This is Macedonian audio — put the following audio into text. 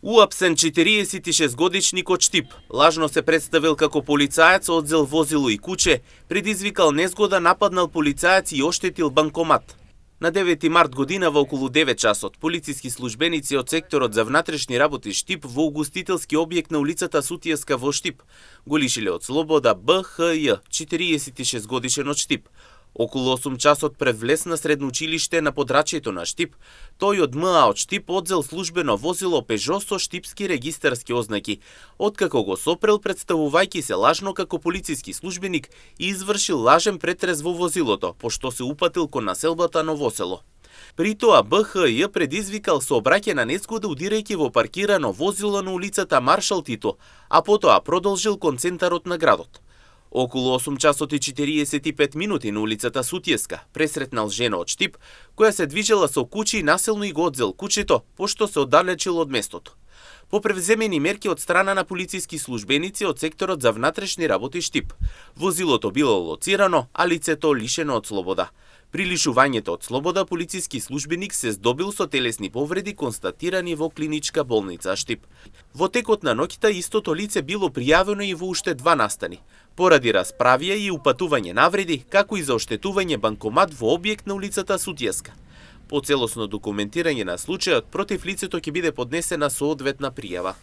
Уапсен 46-годишник од Штип. Лажно се представил како полицаец, одзел возило и куче, предизвикал незгода, нападнал полицаец и оштетил банкомат. На 9 март година во околу 9 часот, полициски службеници од секторот за внатрешни работи Штип во угостителски објект на улицата Сутиевска во Штип го лишиле од слобода БХЈ, 46 годишен од Штип. Околу 8 часот пред влез на средно училиште на подрачјето на Штип, тој од МА од Штип одзел службено возило Пежо со штипски регистарски ознаки, откако го сопрел представувајќи се лажно како полициски службеник и извршил лажен претрез во возилото, пошто се упатил кон населбата Ново село. При тоа БХЈ предизвикал сообраќајна незгода удирајќи во паркирано возило на улицата Маршал Тито, а потоа продолжил кон центарот на градот. Околу 8 часот и 45 минути на улицата Сутиевска пресретнал жена од Штип, која се движела со куче и насилно и го одзел кучето, пошто се оддалечил од местото. По превземени мерки од страна на полициски службеници од секторот за внатрешни работи Штип, возилото било лоцирано, а лицето лишено од слобода. При лишувањето од слобода, полициски службеник се здобил со телесни повреди констатирани во клиничка болница Штип. Во текот на ноќта истото лице било пријавено и во уште 2 настани, поради расправија и упатување навреди, како и за оштетување банкомат во објект на улицата Сутиевска. По целосно документирање на случајот, против лицето ќе биде поднесена соодветна пријава.